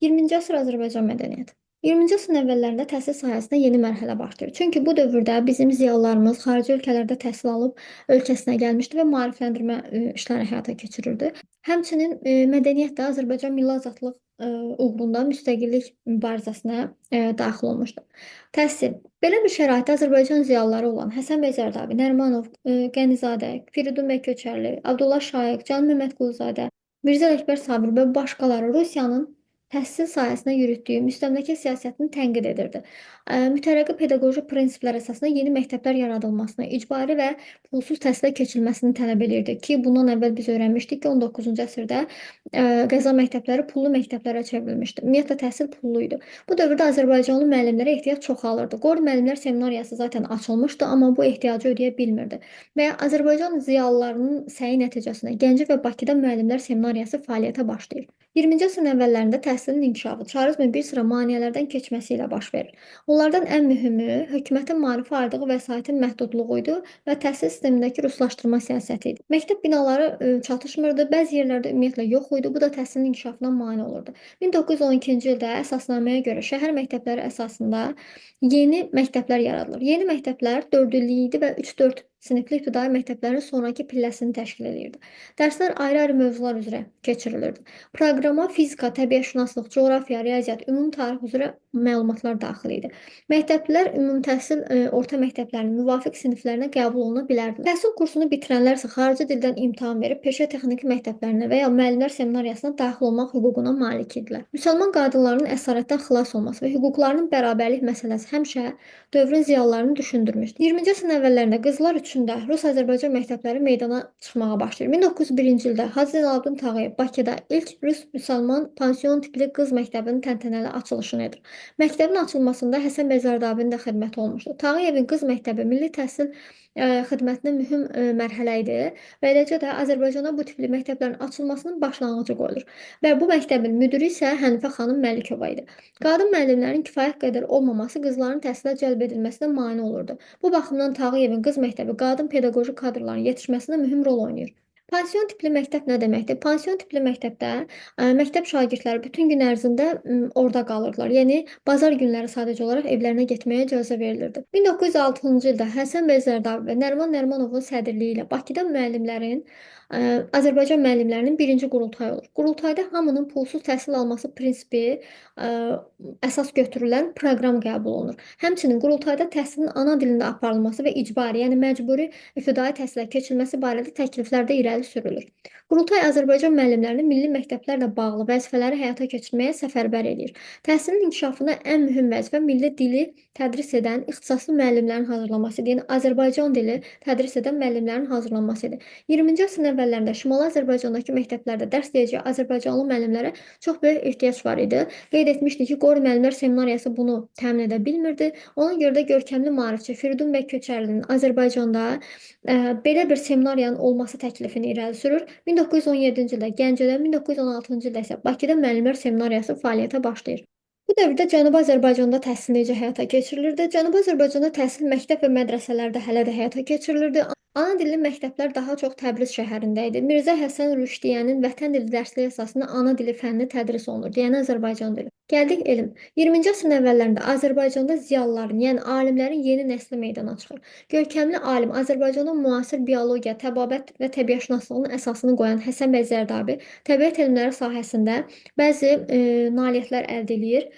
20-ci əsr Azərbaycan mədəniyyəti. 20-ci əsrin əvvəllərində təhsil sahəsində yeni mərhələ başlayır. Çünki bu dövrdə bizim ziyalılarımız xarici ölkələrdə təhsil alıb ölkəsinə gəlmişdi və maarifləndirmə işləri həyata keçirirdi. Həmçinin mədəniyyət də Azərbaycan milli azadlıq uğrunda müstəqillik mübarizəsinə daxil olmuşdu. Təhsil. Belə bir şəraitdə Azərbaycan ziyalıları olan Həsən bəy Zərdabi, Nərimanov, Qənizadə, Firidun bəy Köçərli, Abdullah Şaiq, Can Məmmədquluzadə, Mirzə Ələkbər Sabir və başqaları Rusiyanın təhsil sahəsində yürütdüyü müstəmləkə siyasətini tənqid edirdi. Mütərəqqi pedaqoji prinsiplər əsasında yeni məktəblər yaradılmasını, icbari və pulsuz təhsilə keçilməsini tələb edirdi ki, bundan əvvəl biz öyrənmişdik ki, 19-cu əsrdə qəza məktəbləri pullu məktəblərə çevrilmişdi. Ümumiyyətlə təhsil pullu idi. Bu dövrdə azərbaycanlı müəllimlərə ehtiyac çoxalırdı. Qori müəllimlər seminariyası zaten açılmışdı, amma bu ehtiyacı ödəyə bilmirdi. Və Azərbaycan ziyalılarının səyi nəticəsində Gəncə və Bakıda müəllimlər seminariyası fəaliyyətə başlayır. 20-ci əsrin əvvəllərində təhsilin inkişafı çarızmın bir sıra maneələrdən keçməsi ilə baş verir. Onlardan ən mühümü hökumətin maarifə ayırdığı vəsaitin məhdudluğu idi və təhsil sistemindəki ruslaşdırma siyasəti idi. Məktəb binaları çatışmırdı, bəzi yerlərdə ümumiyyətlə yox idi. Bu da təhsilin inkişafına mane olurdu. 1912-ci ildə əsasnaməyə görə şəhər məktəbləri əsasında yeni məktəblər yaradılır. Yeni məktəblər 4 illik idi və 3-4 sinifli ibtidai məktəblərin sonrakı pilləsini təşkil eləyirdi. Dərslər ayrı-ayrı mövzular üzrə keçirilirdi. Proqrama fizika, təbiətşünaslıq, coğrafiya, riyaziyyat, ümumi tarix üzrə məlumatlar daxil idi. Məktəblilər ümumi təhsil orta məktəblərinin müvafiq siniflərinə qəbul oluna bilərdilər. Təhsil kursunu bitirənlər isə xarici dildən imtahan verib peşə texniki məktəblərinə və ya müəllimlər seminariyasına daxil olmaq hüququna malik idilər. Müsəlman qadınlarının əsarətdən xilas olması və hüquqlarının bərabərlik məsələsi həmişə dövrün ziyalılarını düşündürmüşdü. 20-ci əsrin əvvəllərində qızlar üçün də Rus-Azərbaycan məktəbləri meydana çıxmağa başlayır. 1901-ci ildə Hacı Zeynalabdin Tağıyev Bakıda ilk Rus müsəlman pansion tipli qız məktəbinin təntənəli açılışını edir. Məktəbin açılmasında Həsən bəy Zərdabinin də xidməti olmuşdu. Tağıyevin qız məktəbi milli təhsil xidmətinə mühüm mərhələ idi və eləcə də Azərbaycanda bu tipli məktəblərin açılmasının başlanğıcı qoyulur. Və bu məktəbin müdiri isə Hənifə xanım Məlikova idi. Qadın müəllimlərin kifayət qədər olmaması qızların təhsilə cəlb edilməsinə mane olurdu. Bu baxımdan Tağıyevin qız məktəbi qadın pedaqoji kadrların yetişməsində mühüm rol oynayır. Pansion tipli məktəb nə deməkdir? Pansion tipli məktəbdə məktəb şagirdləri bütün gün ərzində orada qalırdılar. Yəni bazar günləri sadəcə olaraq evlərinə getməyə icazə verilirdi. 1906-cı ildə Həsən bəy Zərdabi və Nəriman Nərimanovun sədrliyi ilə Bakıda müəllimlərin Azərbaycan müəllimlərinin birinci qurultayı olur. Qurultayda hamının pulsuz təhsil alması prinsipi əsas götürülən proqram qəbul olunur. Həmçinin qurultayda təhsilin ana dilində aparılması və icbari, yəni məcburi ibtidai təhsilə keçilməsi barədə təkliflər də irəli sürülür. Qurultay Azərbaycan müəllimlərini milli məktəblərlə bağlı vəzifələri həyata keçirməyə səfərbər eləyir. Təhsilin inkişafında ən mühüm vəzifə milli dili tədris edən ixtisaslı müəllimlərin hazırlanması idi. Yəni Azərbaycan dili tədris edən müəllimlərin hazırlanması idi. 20-ci əsrin əvvəllərində Şimali Azərbaycandakı məktəblərdə dərs deyəcək azərbaycanlı müəllimlərə çox böyük ehtiyac var idi. Qeyd etmişdik ki, Qori müəllimlər seminariyası bunu təmin edə bilmirdi. Ona görə də görkəmli maarifçi Firidun bəy Köçərlinin Azərbaycanda belə bir seminariyanın olması təklifini irəli sürür. 1917-ci ildə Gəncədə, 1916-cı ildə isə Bakıda müəllimlər seminariyası fəaliyyətə başlayır. Bu dövrdə Cənubi Azərbaycanda təhsil necə həyata keçirilirdi? Cənubi Azərbaycanda təhsil məktəb və mədrəsələrdə hələ də həyata keçirilirdi. Ana dilli məktəblər daha çox Təbriz şəhərində idi. Mirzə Həsən Rüşdiyyənin vətən dili dərsliyi əsasında ana dili fənni tədris olunurdu, yəni Azərbaycan dili. Gəldik elm. 20-ci əsrin əvvəllərində Azərbaycanda ziyalıların, yəni alimlərin yeni nəsli meydana çıxır. Görkəmli alim, Azərbaycanda müasir biologiya, təbabət və təbiətşünaslığının əsasını qoyan Həsən bəy Zərdabi təbiət elmləri sahəsində bəzi nailiyyətlər əldə eləyir.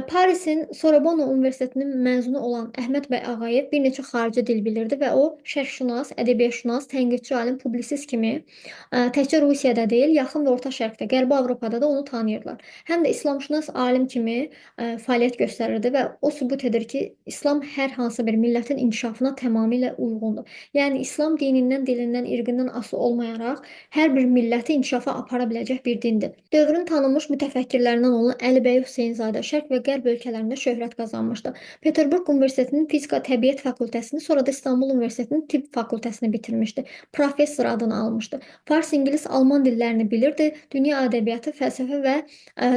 Parisin Sorbonne Universitetinin məzunu olan Əhməd bəy Ağayev bir neçə xarici dil bilirdi və o şərqşünas, ədəbiyyatşünas, tənqidçi alim, publisist kimi təkcə Rusiyada deyil, Yaxın və Orta Şərqdə, Qərbi Avropada da onu tanıyırdılar. Həm də İslamşünas alim kimi fəaliyyət göstərirdi və o sübut edir ki, İslam hər hansı bir millətin inkişafına tamamilə uyğundur. Yəni İslam dinindən, dilindən, irqindən asılı olmayaraq hər bir milləti inkişafa apara biləcək bir dindir. Dövrün tanınmış mütəfəkkirlərindən olan Əli bəy Hüseynzadə şərq Şərq və Qərb ölkələrində şöhrət qazanmışdı. Peterburq Universitetinin Fizika Təbiət Fakültəsini, sonra da İstanbul Universitetinin Tibb Fakültəsini bitirmişdi. Professor adını almışdı. Fars, ingilis, alman dillərini bilirdi. Dünya ədəbiyyatı, fəlsəfə və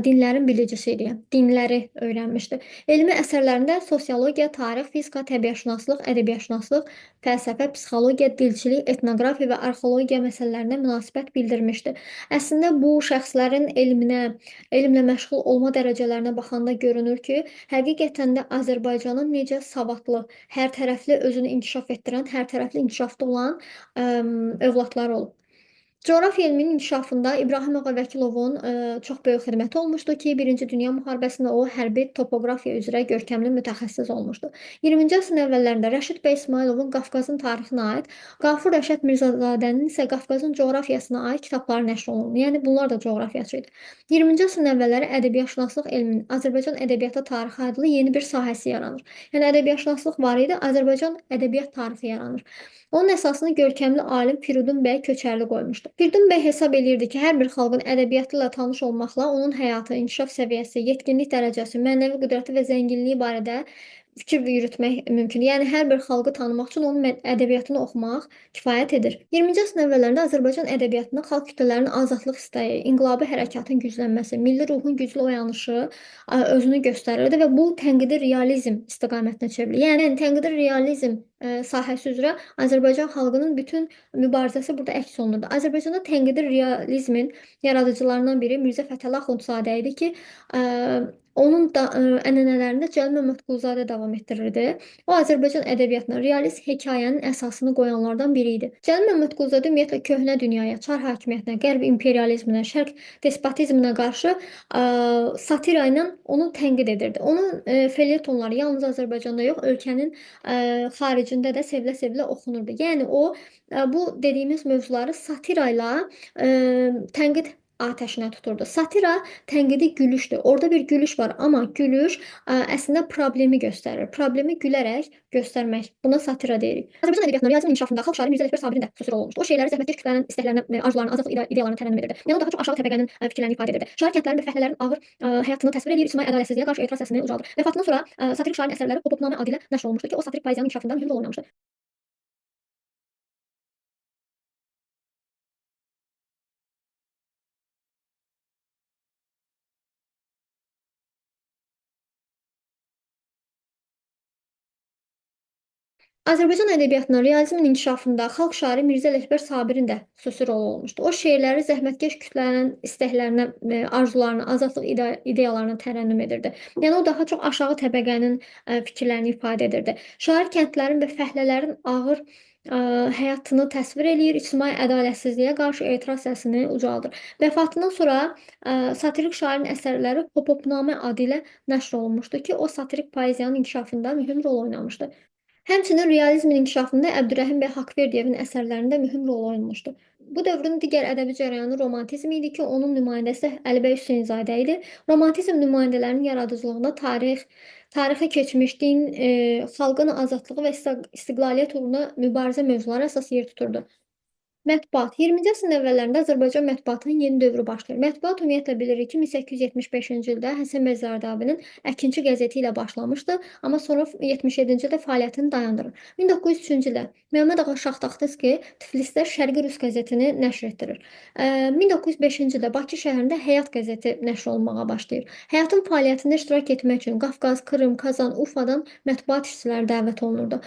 dinlərin bilicisi idi. Dinləri öyrənmişdi. Elmi əsərlərində sosiologiya, tarix, fizika, təbiətşünaslıq, ədəbiyyatşünaslıq, fəlsəfə, psixologiya, dilçilik, etnoqrafiya və arxeologiya məsələlərinə münasibət bildirmişdi. Əslində bu şəxslərin elminə, elmlə məşğul olma dərəcələrinə baxanda görünür ki, həqiqətən də Azərbaycanın necə savadlı, hər tərəfli özünü inkişaf etdirən, hər tərəfli inkişafda olan övladları olub. Coğrafiya elminin inkişafında İbrahim Ağa Vəkilovun çox böyük xidməti olmuşdu ki, Birinci Dünya Müharibəsində o hərbi topoqrafiya üzrə görkəmli mütəxəssis olmuşdu. 20-ci əsrin əvvəllərində Rəşid bəy İsmayılovun Qafqazın tarixinə aid, Qafur Rəşad Mirzazadənin isə Qafqazın coğrafiyasına aid kitabları nəşr olundu. Yəni bunlar da coğrafiyaçı idi. 20-ci əsrin əvvəlləri ədəbiyyatşünaslıq elminin Azərbaycan ədəbiyyatı tarixi adlı yeni bir sahəsi yaranır. Yəni ədəbiyyatşünaslıq var idi, Azərbaycan ədəbiyyat tarixi yaranır. Onun əsasını görkəmli alim Firidun bəy Köçərli qoymuşdu. Firidun bəy hesab eləyirdi ki, hər bir xalqın ədəbiyyatı ilə tanış olmaqla onun həyatı, inkişaf səviyyəsi, yetkinlik dərəcəsi, mənəvi qüdrəti və zənginliyi barədə fikir yürütmək mümkündür. Yəni hər bir xalqı tanımaq üçün onun ədəbiyyatını oxumaq kifayət edir. 20-ci əsrin əvvəllərində Azərbaycan ədəbiyyatında xalq kütlələrinin azadlıq istəyi, inqilabi hərəkatın güclənməsi, milli ruhun güclü oyanışı özünü göstərirdi və bu tənqidi realizm istiqamətinə çevrilir. Yəni tənqidi realizm sahəsi üzrə Azərbaycan xalqının bütün mübarizəsi burada əks olunurdu. Azərbaycanda tənqidi realizmin yaradıcılarından biri Mirzə Fətəli Axundzadə idi ki, onun da ənənələrində Cəlil Məmmədquluzadə davam etdirirdi. O Azərbaycan ədəbiyyatına realist hekayənin əsasını qoyanlardan biri idi. Cəlil Məmmədquluzadə ümumiyyətlə köhnə dünyaya, çar hakimiyyətinə, qərb imperializminə, şərq despotizminə qarşı satira ilə onu tənqid edirdi. Onun felyetonları yalnız Azərbaycanda yox, ölkənin xaricində də sevilə-sevilə oxunurdu. Yəni o bu dediyimiz mövzuları satira ilə tənqid atəşinə tuturdu. Satira tənqidi gülüşdür. Orada bir gülüş var, amma gülüş əslində problemi göstərir. Problemi gülərək göstərmək. Buna satira deyirik. Azərbaycan ədəbiyyatında realizmin inkişafında xalq şairi Mirzə Ələkbər Sabirin də xüsusi rolu olmuşdu. O şeirləri zəhmətkeş kütlənin istəklərinə, arzularına, azadlıq ideyalarına tərənnüm edirdi. Yəni o daha çox aşağı təbəqənin fikirlərini ifadə edirdi. Şair kəndlərin və fəhlələrin ağır həyatını təsvir edir, ictimai ədalətsizliyə qarşı etiraz səsini ucaldır. Vəfatından sonra satirik şairin əsərləri Hopopnamə adı ilə nəşr olunmuşdu ki, o satirik poeziyanın inkişafında mühüm rol oynamışdı. Azərbaycan ədəbiyyatında realizmin inkişafında xalq şairi Mirzə Ələkbər Sabirin də xüsusi rolu olmuşdu. O şeirləri zəhmətkeş kütlənin istəklərinə, arzularına, azadlıq ideyalarına tərənnüm edirdi. Yəni o daha çox aşağı təbəqənin fikirlərini ifadə edirdi. Şair kəndlərin və fəhlələrin ağır həyatını təsvir eləyir, ictimai ədalətsizliyə qarşı etiraz səsini ucaldır. Vəfatından sonra satirik şairin əsərləri Hopopnamə adı ilə nəşr olunmuşdu ki, o satirik poeziyanın inkişafında mühüm rol oynamışdı. Həmçinin realizmin inkişafında Əbdürrəhim bəy Haqverdiyevin əsərlərində mühüm rol oynamışdı. Bu dövrün digər ədəbi cərəyanı romantizm idi ki, onun nümayəndəsi Əli bəy Hüseynzadə idi. Romantizm nümayəndələrinin yaradıcılığında tarix, tarixi keçmiş, din, xalqın azadlığı və istiqlaliyyət uğrunda mübarizə mövzuları əsas yer tuturdu. Mətbuat. 20-ci əsrin əvvəllərində Azərbaycan mətbuatının yeni dövrü başlayır. Mətbuat ümumiyyətlə bilirik ki, 1875-ci ildə Həsən bəy Zardabinin Əkinçi qəzeti ilə başlamışdı, amma sonra 77-ci ildə fəaliyyətini dayandırır. 1903-cü ildə Məmməd Ağa Şahtaxtinski Tiflisdə Şərqi Rus qəzetini nəşr etdirir. 1905-ci ildə Bakı şəhərində Həyat qəzeti nəşr olunmağa başlayır. Həyatın fəaliyyətində iştirak etmək üçün Qafqaz, Krım, Kazan, Ufadan mətbuat işçiləri dəvət olunurdu.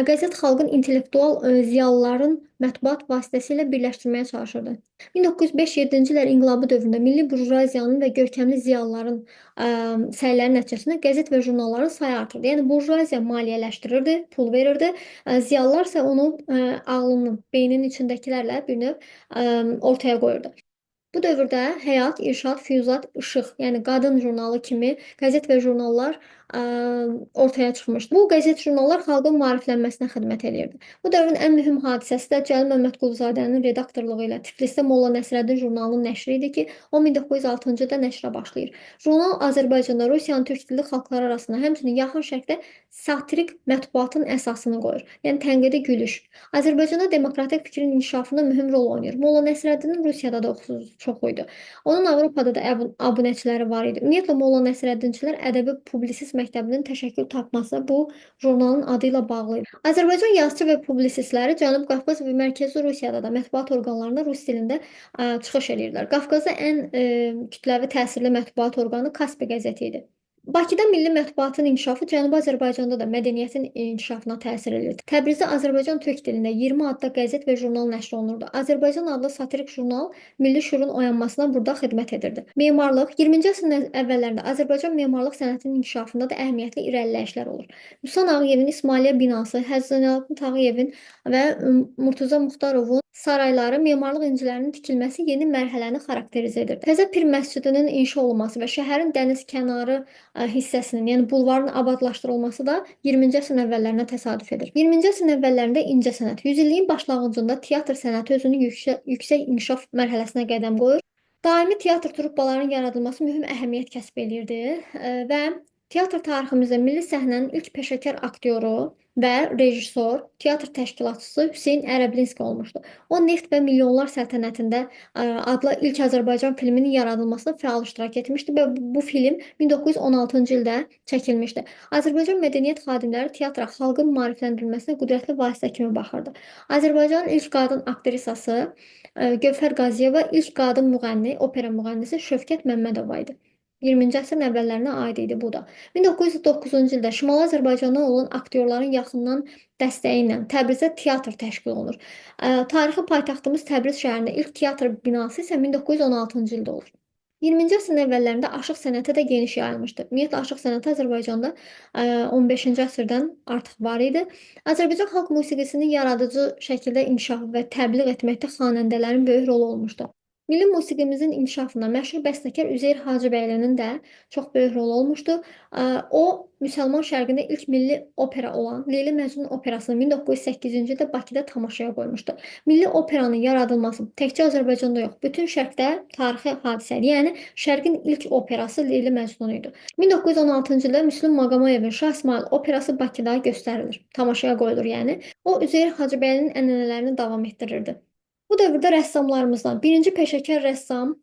Qəzet xalqın intellektual ziyalıların mətbuat vasitəsilə birləşdirməyə çalışırdı. 1905-7-ci illər inqilabı dövründə milli burjuaziyanın və görkəmli ziyalıların səyləri nəticəsində qəzet və jurnalların sayı artırdı. Yəni burjuaziya maliyyələşdirirdi, pul verirdi. Ziyalılar isə onu ağlının, beyninin içindəkilərlə bir növ ortaya qoyurdu. Bu dövrdə Həyat, İrşad, Füyuzat, Işıq, yəni qadın jurnalı kimi qəzet və jurnallar ortaya çıxmışdı. Bu qəzet jurnallar xalqın maariflənməsinə xidmət eləyirdi. Bu dövrün ən mühüm hadisəsi də Cəlil Məmmədquluzadənin redaktorluğu ilə Tiflisdə Molla Nəsrəddin jurnalının nəşri idi ki, o 1906-cı ildə nəşrə başlayır. Jurnal Azərbaycanda Rusiyanın türk dilli xalqları arasında, həmçinin Yaxın Şərqdə satirik mətbuatın əsasını qoyur. Yəni tənqidi gülüş. Azərbaycanda demokratik fikrin inkişafında mühüm rol oynayır. Molla Nəsrəddinin Rusiyada da oxucusu çox idi. Onun Avropada da abunəçiləri var idi. Ümumiyyətlə Molla Nəsrəddinçilər ədəbi publisist məktəbinin təşəkkül tapması bu jurnalın adı ilə bağlı idi. Azərbaycan yazıçı və publisistləri Cənubi Qafqaz və Mərkəzi Rusiyada da mətbuat orqanlarında rus dilində çıxış edirdilər. Qafqazda ən kütləvi təsirli mətbuat orqanı Kaspi qəzeti idi. Bakıda milli mətbuatın inkişafı Cənubi Azərbaycanda da mədəniyyətin inkişafına təsir edirdi. Təbrizdə Azərbaycan türk dilində 20 adda qəzet və jurnal nəşr olunurdu. Azərbaycan adlı satirik jurnal milli şüurun oyanmasına burada xidmət edirdi. Memarlıq 20-ci əsrin əvvəllərində Azərbaycan memarlıq sənətinin inkişafında da əhəmiyyətli irəliləyişlər olur. Musa Nağıyevin İsmailiyyə binası, Hacı Zeynalabdin Tağıyevin və Murtuza Muxtarovun sarayları, memarlıq incilərinin tikilməsi yeni mərhələni xarakterizə edirdi. Təzə Pir məscidinin inşa olunması və şəhərin dəniz kənarı hissəsinin, yəni bulvarın abadlaşdırılması da 20-ci əsrin əvvəllərinə təsadüf edir. 20-ci əsrin əvvəllərində incəsənət, yüzilliyin başlanğıcında teatr sənəti özünün yüksək inkişaf mərhələsinə qədəm qoyur. Daimi teatr truppalarının yaradılması mühüm əhəmiyyət kəsb eləyirdi və teatr tariximizdə milli səhnənin ilk peşəkar aktyoru və rejissor, teatr təşkilatçısı Hüseyn Ərəblinski olmuşdu. O, Neft və Milyonlar Səltənətində adlı ilk Azərbaycan filminin yaradılmasında fəal iştirak etmişdi və bu film 1916-cı ildə çəkilmişdi. Azərbaycan mədəniyyət xadimləri teatra xalqın maarifləndirilməsinə qüdrətli vasitə kimi baxırdı. Azərbaycanın ilk qadın aktrisası Gövhər Qazıyeva, ilk qadın müğənni, opera müğənnisi Şövkət Məmmədova idi. 20-ci əsrin əvvəllərinə aid idi bu da. 1909-cu ildə Şimali Azərbaycandan olan aktyorların yaxından dəstəyi ilə Təbrizdə teatr təşkil olunur. Tarixi paytaxtımız Təbriz şəhərində ilk teatr binası isə 1916-cı ildə olur. 20-ci əsrin əvvəllərində aşıq sənəti də geniş yayılmışdı. Ümumiyyətlə aşıq sənəti Azərbaycanda 15-ci əsrdən artıq var idi. Azərbaycan xalq musiqisinin yaradıcı şəkildə inkişafı və təbliğ etməkdə xanəndələrin böyük rolu olmuşdu. Milli musiqimizin inkişafında məşhur bəstəkar Üzeyir Hacıbəylinin də çox böyük rolu olmuşdu. O, Müsəlman şərqində ilk milli opera olan Leyli Məcnun operasını 1908-ci ildə Bakıda tamaşaya qoymuşdu. Milli operanın yaradılması təkcə Azərbaycanda yox, bütün şərqdə tarixi hadisədir. Yəni, şərqin ilk operası Leyli Məcnun idi. 1916-cı ildə Müslüm Maqomayevin Şah İsmayıl operası Bakıda göstərilir, tamaşaya qoyulur yəni. O, Üzeyir Hacıbəylinin ənənələrini davam etdirirdi. Bu dövrdə rəssamlarımızdan birinci peşəkar rəssam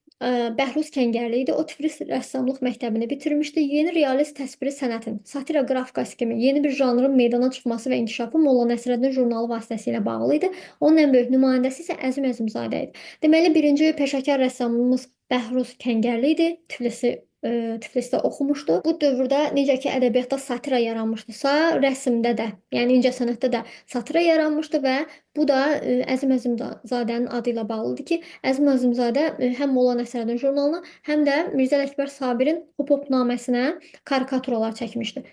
Bəhruz Kəngərli idi. O, Tiflis rəssamlıq məktəbini bitirmişdi. Yeni realist təsviri sənətin, satira qrafikası kimi yeni bir janrın meydana çıxması və inkişafı Molla Nəsrəddin jurnalı vasitəsilə bağlı idi. Onun ən böyük nümayəndəsi isə Əzim Əzimzadə idi. Deməli, birinci peşəkar rəssamımız Bəhruz Kəngərli idi. Tiflisdə oxumuşdu. Bu dövrdə necə ki ədəbiyyatda satira yaranmışdısa, rəsmdə də, yəni incəsənətdə də satira yaranmışdı və bu da Əzim Əzimzadənin adı ilə bağlıdır ki, Əzim Əzimzadə həm Molla Nəsrəddin jurnalına, həm də Mirzə Ələkbər Sabirin Hop-hopnaməsinə karikaturalar çəkmişdi.